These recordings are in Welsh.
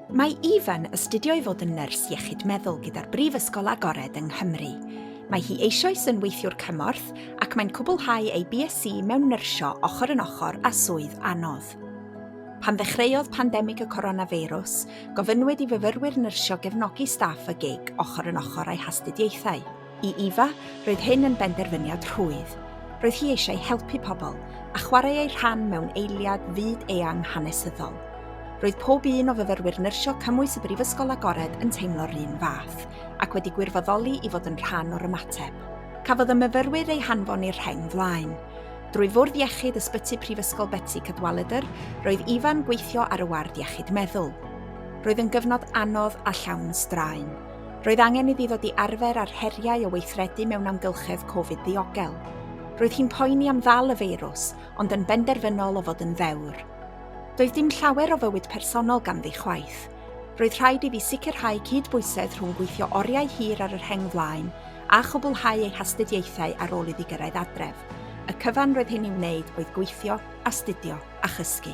Mae Eva'n astudio i fod yn nyrs iechyd meddwl gyda'r Brifysgol Agored yng Nghymru. Mae hi eisoes yn weithiwr cymorth ac mae'n cwblhau ei BSc mewn nyrsio ochr yn ochr â swydd anodd. Pan ddechreuodd pandemig y coronafeirws, gofynnwyd i fyfyrwyr nyrsio gefnogi staff y gig ochr yn ochr â'i hastudiaethau. I Eva, roedd hyn yn benderfyniad rhwydd. Roedd hi eisiau helpu pobl, a chwarae ei rhan mewn eiliad fyd eang hanesyddol. Roedd pob un o fyfyrwyr nyrsio cymwys y Brifysgol Agored yn teimlo'r un fath, ac wedi gwirfoddoli i fod yn rhan o'r ymateb. Cafodd y myfyrwyr eu hanfon i'r rheng flaen. Drwy Fwrdd Iechyd Ysbyty Prifysgol Betsi Cadwaladr, roedd Eva'n gweithio ar y ward iechyd meddwl. Roedd yn gyfnod anodd a llawn straen. Roedd angen iddi ddod i arfer â'r heriau o weithredu mewn amgylchedd Covid ddiogel. Roedd hi'n poeni am ddal y feirws, ond yn benderfynol o fod yn ddewr. Doedd dim llawer o fywyd personol ganddi chwaith. Roedd rhaid iddi sicrhau cyd-bwysedd rhwng gweithio oriau hir ar y rheng flaen a chwblhau ei hastudiaethau ar ôl iddi gyrraedd adref. Y cyfan roedd hyn i'w wneud oedd gweithio, astudio a chysgu.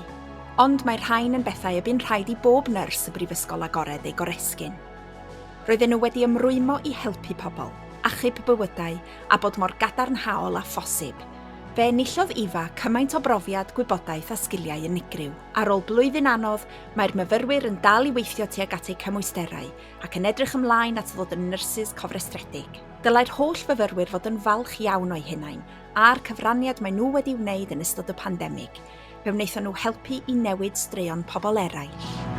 Ond mae'r rhain yn bethau y bu'n rhaid i bob nyrs y Brifysgol Agored eu goresgyn. Roedden nhw wedi ymrwymo i helpu pobl, achub bywydau a bod mor gadarnhaol â phosib. Fe enillodd Eva cymaint o brofiad, gwybodaeth a sgiliau unigryw. Ar ôl blwyddyn anodd, mae'r myfyrwyr yn dal i weithio tuag at eu cymwysterau ac yn edrych ymlaen at ddod yn nyrsys cofrestredig. Dylai'r holl fyfyrwyr fod yn falch iawn o'u hunain a'r cyfraniad maen nhw wedi'i wneud yn ystod y pandemig. Fe wnaethon nhw helpu i newid straeon pobl eraill.